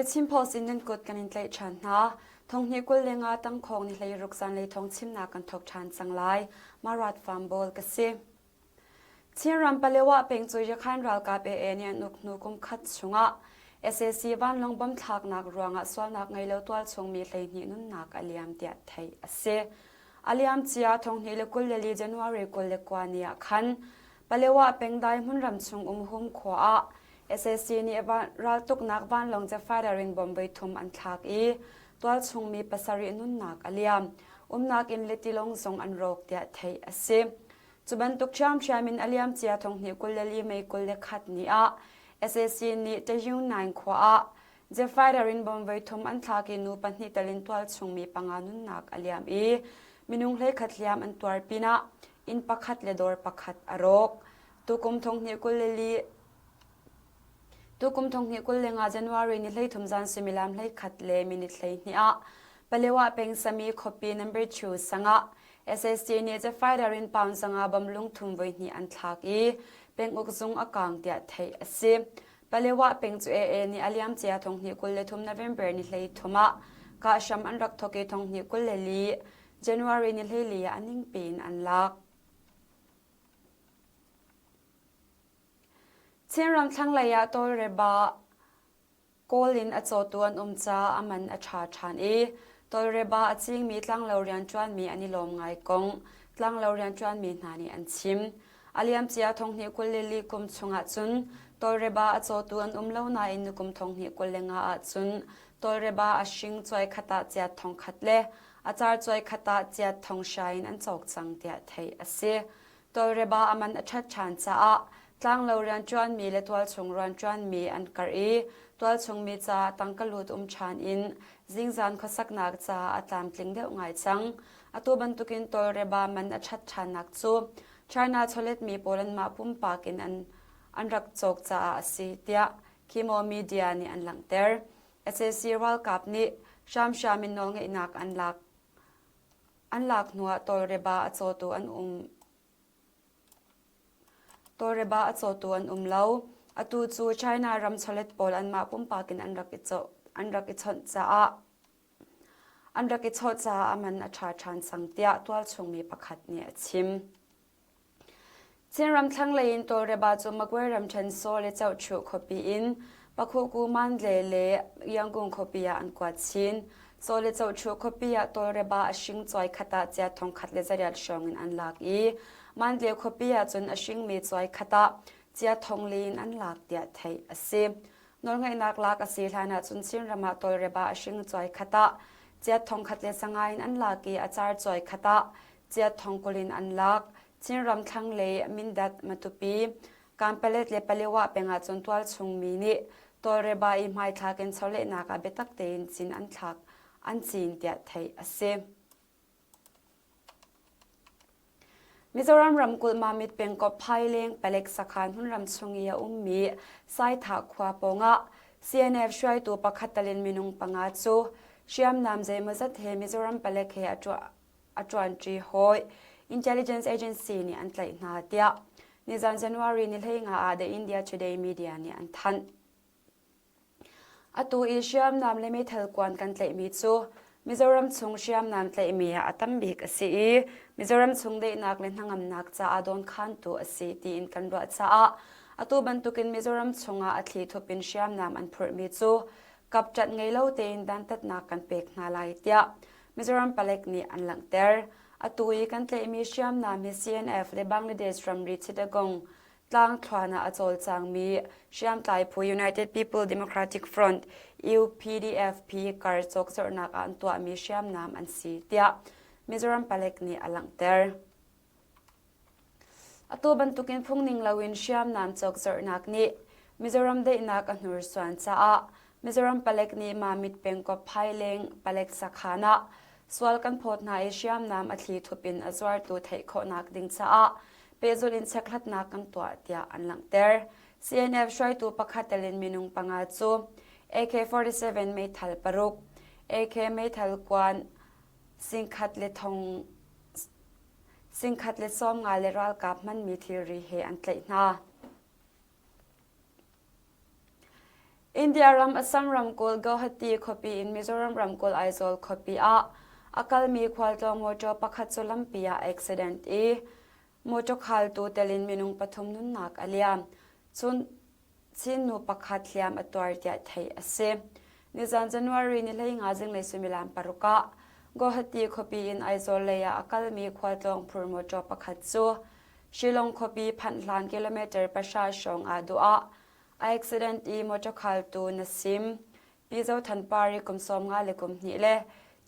Chin Post in nan kut kan in tlaih ṭhan hna. Thonghnih 25 tangkhawng ni 16 zanlei thawng chimnak kan thawk ṭhan cang lai. Marat Farm ka si. Chinram Palewa peng cu Yakhan ralkap AA nih an uk hnu kum khat chungah sac vanlawng bomb thlaknak ruangah sualnak ngei lo tualchung mi 12 nunnak a liam tiah theih a si. A liam cia 2024 January 29 ni ah khan Palewa peng dai hmunram chung um hum khua ah sac nih raltuknak vanlawng jet fighter in bomb voi thum an thlak i tualchung mi pasarih nunnak a liam. Umnak inn le tilawng zong an rawk tiah theih a si. Cu bantuk ṭhiamṭhiam in a liamcia thonghnih 24 May 21 ni ah sac nih Tahyungnaing khua ah jet fighter in bomb voi thum an thlak i nu pahnih tel in tualchung mi panga nunnak a liam i minung 11 hliam an tuar pinah inn pakhat le dawr pakhat a rawk. Tukum thonghnih 24 Tukum 2025 January ni 13 zan suimilam 11 le minute 12 ah Palewa peng Sami khuapi number 2 sangah SSC nih jet fighter in pound zanga bom lungthum voihnih an thlak i penguk zung a kang tiah theih a si. Palewa peng cu AA nih a liamcia 2023 November ni 13 ah kahhram an rak thawk i 2024 January ni 14 ah a ningpi in an lak. Chinram thlanglei ah tawlreba Kawl in a cawtu an um caah a man a ṭha ṭhan i tawlreba a cingmi tlanglo rianṭuanmi an i lawm ngai kong tlanglo rianṭuanmi hna nih an chim. A liamcia 2024 kum chungah cun tawlreba a cawtu an um lo nain nukum 2025 ahcun tawlreba a hring cuai khat ah ciat thongkhat le a car cuai khat ah ciat thonghra in an cawk cang tiah theih a si. Tawlreba a man a ṭhat ṭhan caah tlanglo rianṭuanmi le tualchung rianṭuanmi an karh i tualchungmi caah tangka lut um ṭhan in zingzan khuasaknak caah a tlamtling deuh ngai cang. Atu bantukin tawlreba man a ṭhat ṭhannak cu China chawletmi pawl anmah pumpak in an, an rak cawk caah a si tiah Khimo Media nih an langhter. Sac ralkap nih hramhram in nawlngeihnak an lak An lak hnuah tawlreba a cawtu an um. Tawlreba a cawtu an um lo. Atu cu China ram chawlet pawl anmah pumpak in an rak i cawh, an rak i chawnh caah an rak i chawh caah a man a ṭha ṭhan cang tiah tualchung mi pakhat nih a chim. Chinram thlanglei in tawlreba cu Magway ramṭhen Saw le Chohchuh khuapi in Pakhuku Mandle le Yangon khuapi ah an kuat chin. Saw le Chohchuh khuapi ah tawlreba a hring cuai khat ah cia thongkhat le zariat hrawng in an lak i Mandle khuapi ah cun a hringmi cuai khat ah cia thongli in an lak tiah theih a si. Nawlngeihnak lak a si hlan ah cun Chinram ah tawlreba a hring cuai khat ah cia thongkhat le sanga in an lak i a car cuai khat ah cia thongkul in an lak. Chinram thlanglei Mindat, Matupi, Kanpalet le Palewa peng ahcun tualchung mi nih tawlreba i hmaithlak in chawlehnak ah biatak tein cin an thlak an cin tiah theih a si. Mizoram ramkulh Mamit pengkomh Phaileng palek sakhan hmunram chung i a ummi Saithah khua pawngah CNF hruaitu pakhat talin minung panga cu hriamnam zeimawzat he Mizoram palek he a tuah a ṭuanṭi hawi intelligence agency nih an tlaih hna tiah nizan January ni 15 ah The India Today media nih an thanh. Atu i hriamnam le meithal kuan kan tlaihmi cu Mizoram chung hriamnam tlaihmi ah a tam bik a si i Mizoram chung daihnak le hnangamnak caah dawnkhantu a si tiin kan ruah caah atu bantukin Mizoram chungah a thli thup in hriamnam an phurhmi cu kapṭanh ngei lo tein dantatnak kan pek hna lai tiah Mizoram palek nih an langhter. Atu i kan tlaihmi hriamnam hi CNF le Bangladesh ramri Chittagong tlangthluan ah a cawlcangmi hriamtlai phu United People Democratic Front UPDFP kar cawkzorhnak ah an tuahmi hriamnam an si tiah Mizoram palek nih a langhter. Atu bantukin phungning loin hriamnam cawkzorhnak nih Mizoram daihnak a hnursuan caah Mizoram palek nih Mamit pengkomh Phaileng palek sakhan ah sual kan phawt hna i hriamnam a thli thup in a zuartu theih khawhnak ding caah pehzulh in chekhlatnak kan tuah tiah an langhter. CNF hruaitu pakhat tel in minung panga cu AK-47 meithal paruk, AK meithal kuan singkhat le thong Singkhat le 50 le ralkap hmanmi thilri he an tlaih hna. India ram Assam ramkulh Guwahati khuapi in Mizoram ramkulh Aizawl khuapi ah a kalmi khualtlawng mawṭaw pakhat cu lampi ah accident i mawṭaw khaltu tel in minung pathum nunnak a liam. Cun Chin nu pakhat hliam a tuar tiah theih a si. Nizan January ni 15 zinglei suimilam paruk ah Guwahati khuapi in Aizawl lei ah a kalmi khualtlawng phur mawṭaw pakhat cu Shillong khuapi phanh hlan kilometer pahra hrawng ah duh ah a accident i mawṭaw khaltu Nasim Pi Zo Than Par i kum 50 le kum hnih le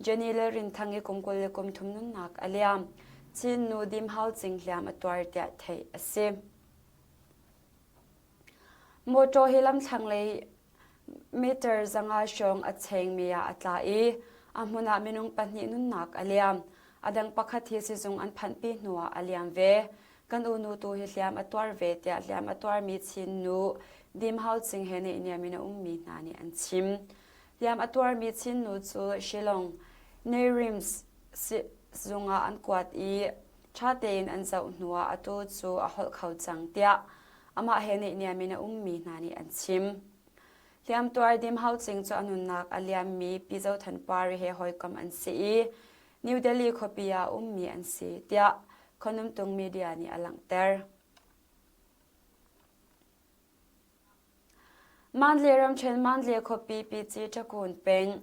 Jenny Lalrin Thang i kum 20 le kum thum nunnak a liam. Chin nu Dim Hau Cing hliam a tuar tiah theih a si. Mawṭaw hi lamthlanglei meter 500 hrawng a chengmi ah a tla i a hmun ah minung pahnih nunnak a liam. A dang pakhat hi sizung an phanhpi hnuah a liam ve. Kan unu tu hi hliam a tuar ve tiah hliam a tuarmi Chin nu Dim Hau Cing he neihniam in a ummi hna nih an chim. Hliam a tuarmi Chin nu cu Shillong Neirim sizung ah an kuat i ṭha tein an zoh hnuah atu cu a holh kho cang tiah amah he neihniam in a ummi hna nih an chim. Hliamtuar Dim Hau Cing cu a nunnak a liammi Pi Zo Than Par he hawikom an si i New Delhi khuapi ah ummi an si tiah Khonumtung media nih a langhter. Mandalay ramṭhen Mandalay khuapi Pici Ṭakun peng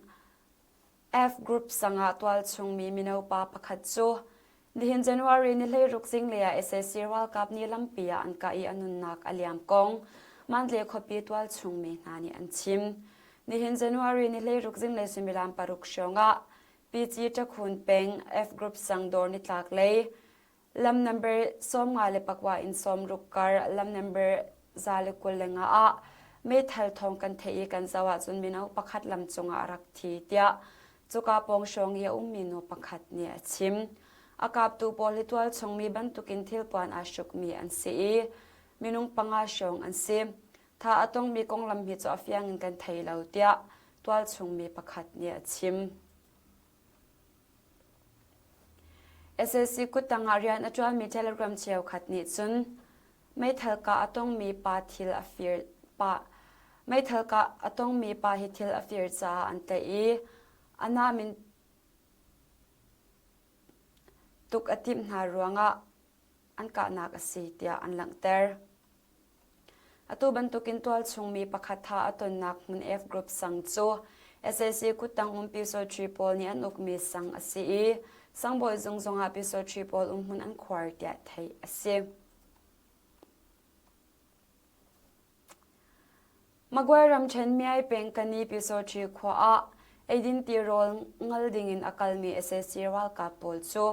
F Group sang ah tualchungmi mino pa pakhat cu nihin January ni 16 zinglei ah sac ralkap nih lampi ah an kah i a nunnak a liam kong Mandalay khuapi tualchungmi hna nih an chim. Nihin January ni 16 zinglei suimilam paruk hrawng ah PC Ṭakhun peng F Group sang dawr nitlak lei lam number 54 in 60 kar lam number 121 ah meithal thawng kan theih i kan zoh ahcun mino pakhat lam cungah a rak thi tiah cuka pawng hrawng i a ummi nu pakhat nih a chim. A kaptu pawl hi tualchungmi bantukin thilpuan aa hrukmi an si i minung panga hrawng an si. Tha a tongmi konglam hi cu a fiang in kan thei lo tiah tualchungmi pakhat nih a chim. Sac kuttang ah rian a ṭuanmi Telegram cheukhat nih cun meithal kah a tongmi pa thil a fir pa meithal kah a tongmi pa hi thil a fir caah an tlaih i a nam in tuk a timh hna ruangah an kahnak a si tiah an langhter. Atu bantukin tualchungmi pakhat tha a tonnak hmun F Group sang cu sac kuttang um Pyusawṭhi pawl nih an ukmi sang a si i sangbawi zung zongah Pyusawṭhi pawl umhmun an khuar tiah theih a si. Magway ramṭhen Myai peng Kani Pyusawṭhi khua ah eidin tirawl ngal dingin a kalmi sac ralkap pawl cu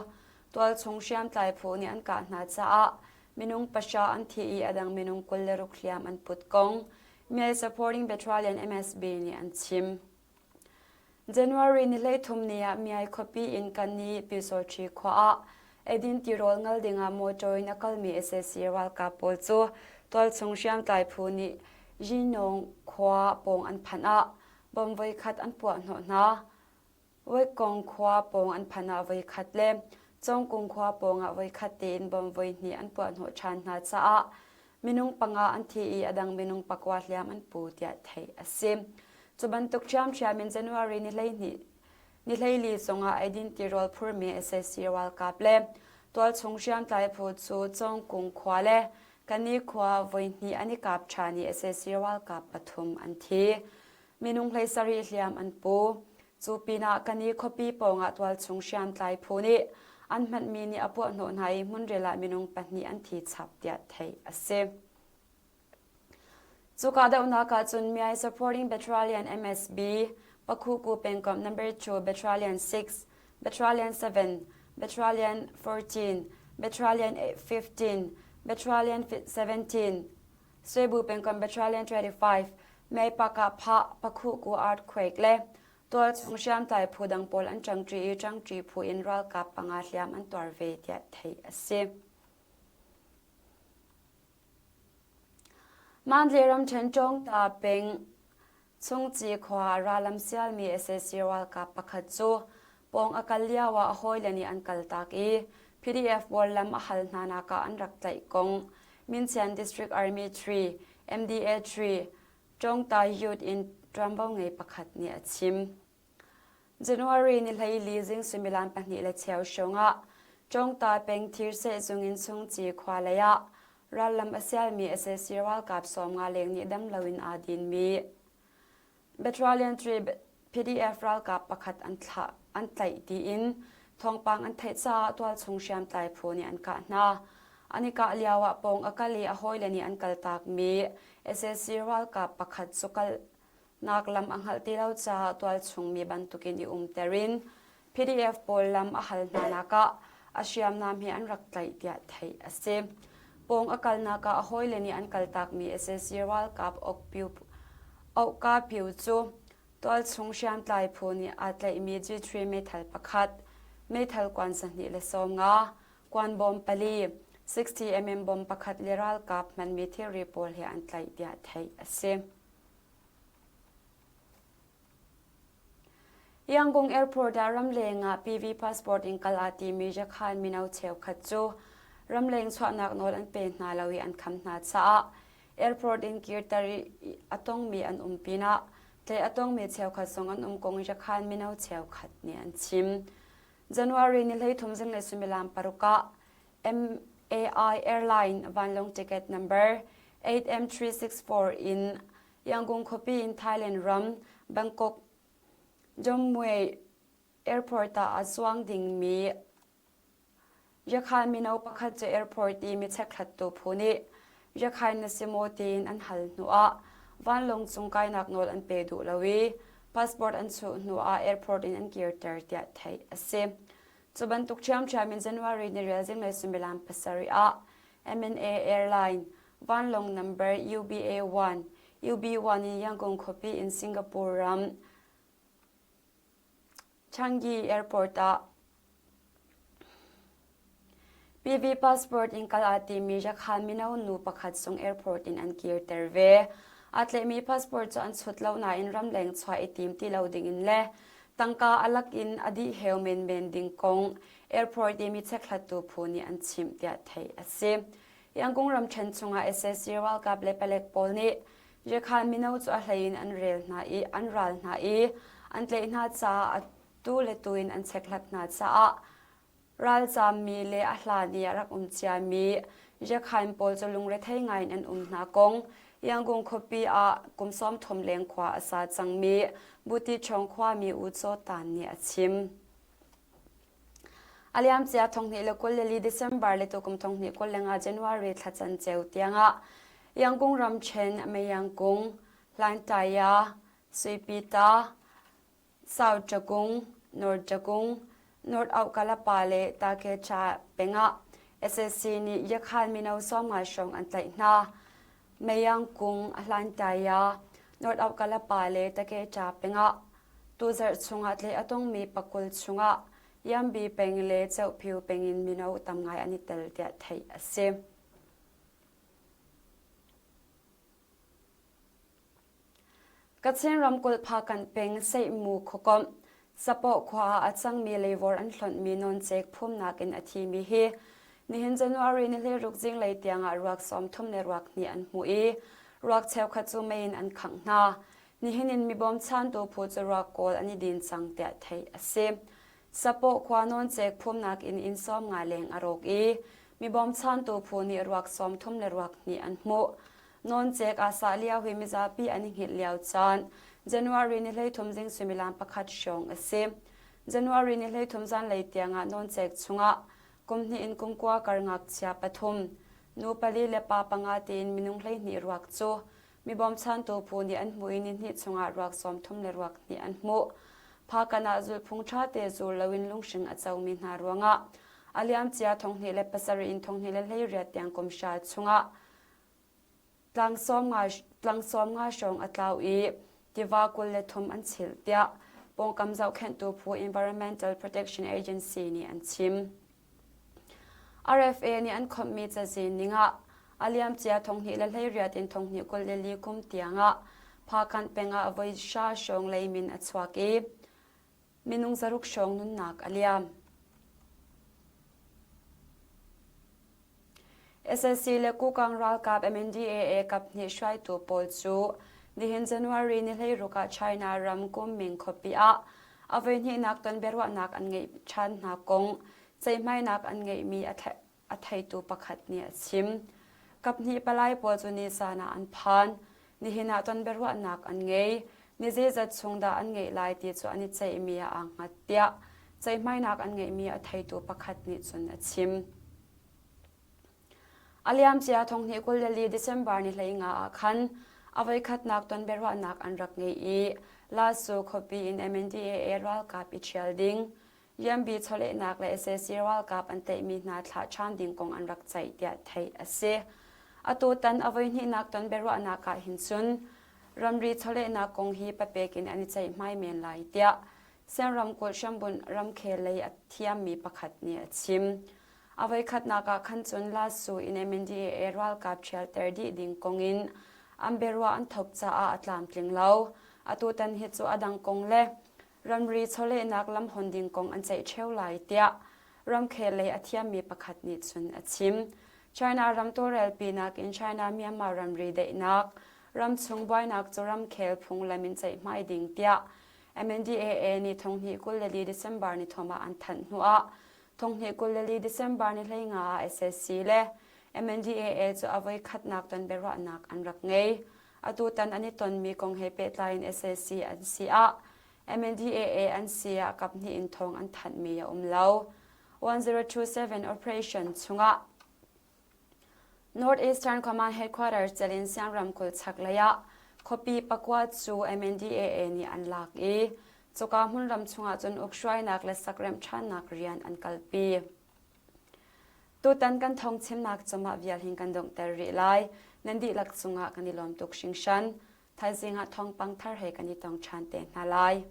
tualchung hriamtlai phu nih an kah hna caah minung pahra an thi i a dang minung 26 hliam an put kong Myai Supporting Battalion MSB nih an chim. January ni 13 ni ah Myai khuapi in Kani Pyusawṭhi khua ah eidin tirawl ngal dingah motor in a kalmi sac ralkap pawl cu tualchung hriamtlai phu nih Yinawng khua pawng an phanh ah bomb voikhat an puah hnawh hna. Voikong khua pawng an phanh ah voikhat le Cawngkung khua pawng ah voikhat tein bomb voihnih an puahhnawh ṭhan hna caah minung panga an thi i a dang minung pakua hliam an pu tiah theih a si. Cu bantuk ṭhiamṭhiam in January ni 12 ni 14 zongah eidin tirawl phurmi sac ralkap le tualchung hriamtlai phu cu Cawngkung khua le Kani khua voihnih an i kap ṭhan i sac ralkap pathum an thi. Minung 17 hliam an pu. Cu pinah kan i khuapi pawngah tualchung hriamtlai phu nih an hmanhmi nih a puahhnawh hna i hmunrel ah minung pahnih an thi chap tiah theih a si. Cu kahdohnak ah cun Myai Supporting Battalion MSB, Pakhuku pengkomh number 2 Battalion 6, Battalion 7, Battalion 14, Battalion 15, Battalion 17, Swebu pengkomh Battalion 25, Mei Pakah Phah, Pakhuku Earthquake le tualchung hriamtlai phu dang pawl an ṭangṭi i ṭangṭi phu in ralkap panga hliam an tuar ve tiah theih a si. Mandalay ramṭhen Ṭawngta peng Chungci khua ah rallam sialmi sac ralkap pakhat cu pawng a kal lio ah a hawile nih an kaltak i PDF pawl lam a hal hnanak ah an rak tlaih kong Minchian District Army 3, MDA 3. Ṭawngtai Youth in ṭuanvo ngei pakhat nih a chim. January ni 14 zing suimilam pahnih le cheu hrawng ah Ṭawngta peng thirsehzung in Chungci khua lei ah rallam a sialmi sac ralkap 50 leng nih dam loin aa dinmi Battalion 3 PDF ralkap pakhat an thlah an tlaih tiin thawngpang an theih caah tualchung hriamtlai phu nih an kah hna. An i kah lio ah pawng a kal i a hawile nih an kaltakmi sac ralkap pakhat cu kalnak lam a hngalh ti lo caah tualchung mi bantukin i umter in PDF pawl lam a hal hna nak ah a hriamnam he an rak tlaih tiah theih a si. Pawng a kalnak ah a hawile nih an kaltakmi sac ralkap Ohka Pyu cu tualchung hriamtlai phu nih aa tlaihmi G3 meithal pakhat, meithal kuan 250, kuan bawm pali, 60 mm bom pakhat le ralkap hmanmi thilri pawl he an tlaih tiah theih a si. Yangon Airport ah ramleng ah PV passport in kal aa timi Yakhan mino cheukhat cu ramleng chuahnak nawl an pe hna lo i an kham hna caah airport in kirter i a tongmi an um pinah tlaih a tongmi cheukhat zong an um kong Yakhan mino cheukhat nih an chim. January ni 13 zinglei suimilam paruk ah MAI Airline vanlawng ticket number 8M364 in Yangon khuapi in Thailand ram Bangkok Jommuai Airport ah a zuang dingmi Yakhan mino pakhat cu airport i mi chekhlattu phu nih Yakhain na si maw tiin an hal hnuah vanlawng cung kainak nawl an pe duh lo i passport an chuh hnuah airport in an kirter tiah theih a si. Cu bantuk ṭhiamṭhiam in January ni rial zinglei suimilam pasarih ah MNA Airline vanlawng number UBA-1, UB-1 in Yangon khuapi in Singapore ram Changi Airport ah PV passport in kal aa timi Yakhan mino nu pakhat zong airport in an kirter ve. Aa tlaihmi passport cu an chut lo nain ramleng chuah i tim ti lo dingin le tangka a lak in a dih heu menmen ding kong airport i mi chekhlattu phu nih an chimh tiah theih a si. Yangon ramṭhen chungah sac ralkap le palek pawl nih Yakhan mino cu a hlei in an rel hna i an ral hna i an tlaih hna caah atu le tu in an chekhlat hna caah ralzaammi le a hlan i a rak um ciami Yakhain pawl cu lungrethei ngaiin an um hna kong Yangon khuapi ah kum 30 leng khua a sa cangmi Buti Chawng khuami U Chaw Tan nih a chim. A liamcia 2024 December le tukum 2025 January thla canceu tiangah Yangon ramṭhen Mayangkung, Hlantaya, Suipita, South Ṭakung, North Ṭakung, North Auhkalapa le Takecha pengah sac nih Yakhan mino 50 hrawng an tlaih hna. Mayangkung, Hlantaya, North Auhkalapa le Takecha pengah tuzarh chungah tlaih a tongmi pakul chungah Yambi peng le Ceuphiu peng in mino tam ngai an i tel tiah theih a si. Kachin ramkulh Phakanh peng Seihmu khuakomh Sapawh khua ah a cangmi leivawr an hlonhmi nawncek phumnak in a thimi hi nihin January ni 16 zinglei tiangah ruak 30 le ruak hnih an hmuh i ruak cheukhat cu mei in an khangh hna. Nihin in mi bawmchantu phu cu ruak kawl an i din cang tiah theih a si. Sapawh khua nawncek phumnak in inn 50 leng a rawk i mi bawmchantu phu nih ruak 30 le ruak hnih an hmuh. Nawncek aa sah lio hi mizapi an i hngilh lio caan January ni 13 zing suimilam pakhat hrawng a si. January ni 13 zanlei tiangah nawncek chungah kum hnih in kum kua kar ngakchia pathum, nu pali le pa panga tiin minung 12 ruak cu mi bawmchantu phu nih an hmuh i nihnih chungah ruak 30 le ruak hnih an hmuh. Phakan ah zulhphung ṭha te zul loin lunghring a comi hna ruangah a liamcia 2007 in 2018 tiang kum hra chungah tlang 50 hrawng a tlau i tiva 23 an chilh tiah pawngkam zohkhenhtu phu Environmental Protection Agency nih an chim. RFA nih an khawmhmi cazin ningah a liamcia 2018 in 2024 kum tiangah Phakanh pengah voi hra hrawng leimin a chuak i minung zaruk hrawng nunnak a liam. Sac le Kukang ralkap MNDAA kaphnih hruaitu pawl cu. Nihin January ni 16 ah China ram Kunming khuapi ah a voihnihnak ton biaruahnak an ngeih ṭhan hna kong ceihmainak an ngeihmi a theitu pakhat nih a chim. Kaphnih palai pawl cu nisan ah an phan. Nihin ah ton biaruahnak an ngei. Ni zeizat chung dah an ngeih lai ti cu an i ceihmi ah aa hngat tiah ceihmainak an ngeihmi a theitu pakhat nih cun a chim. A liamcia thonghnih 24 December ni 15 ah khan a voikhatnak ton biaruahnak an rak ngei i Lasu khuapi in MNDAA ralkap i ṭhial ding, UMB chawlehnak le sac ralkap an tlaihmi hna thlah ṭhan ding kong an rak ceih tiah theih a si. Atutan a voihnihnak ton biaruahnak ah hin cun ramri chawlehnak kong hi papek in an i ceihmai men lai tiah Sian ramkulh hrambunh ramkhel lei a thiammi pakhat nih a chim. A voikhatnak ah khan cun Lasu in MNDAA ralkap ṭhialter dih ding kong in an biaruah an thawk caah a tlamtling lo. Atutan hi cu a dang kong le ramri chawlehnak lam hon ding kong an ceih ṭheo lai tiah ramkhel lei a thiammi pakhat nih cun a chim. China ram tawlrelpinak in China-Myanmar ramri daihnak, ramchung buainak cu ramkhel phunglam in ceihmai ding tiah MNDAA nih thonghnih 24 December ni thum ah an thanh hnuah thonghnih 24 December ni 15 ah SAC le MNDAA cu a voikhatnak ton biaruahnak an rak ngei. Atutan an i tonmi kong he pehtlai in sac an si ah MNDAA an si ah kaphnih in thawng an thanhmi a um lo. 1027 operation chungah Northeastern Command Headquarters telin Siang ramkulh chaklei ah khuapi pakua cu MNDAA nih an lak i cuka hmunram chungah cun ukhruainak le sakremh ṭhannak rian an kalpi. Tutan kan thawngchimnak cungah vial hin kan donghter rih lai. Nan dihlak cungah kan i lawm tuk hringhran. Thaizing ah thawngpang thar he kan i tong ṭhan te hna lai.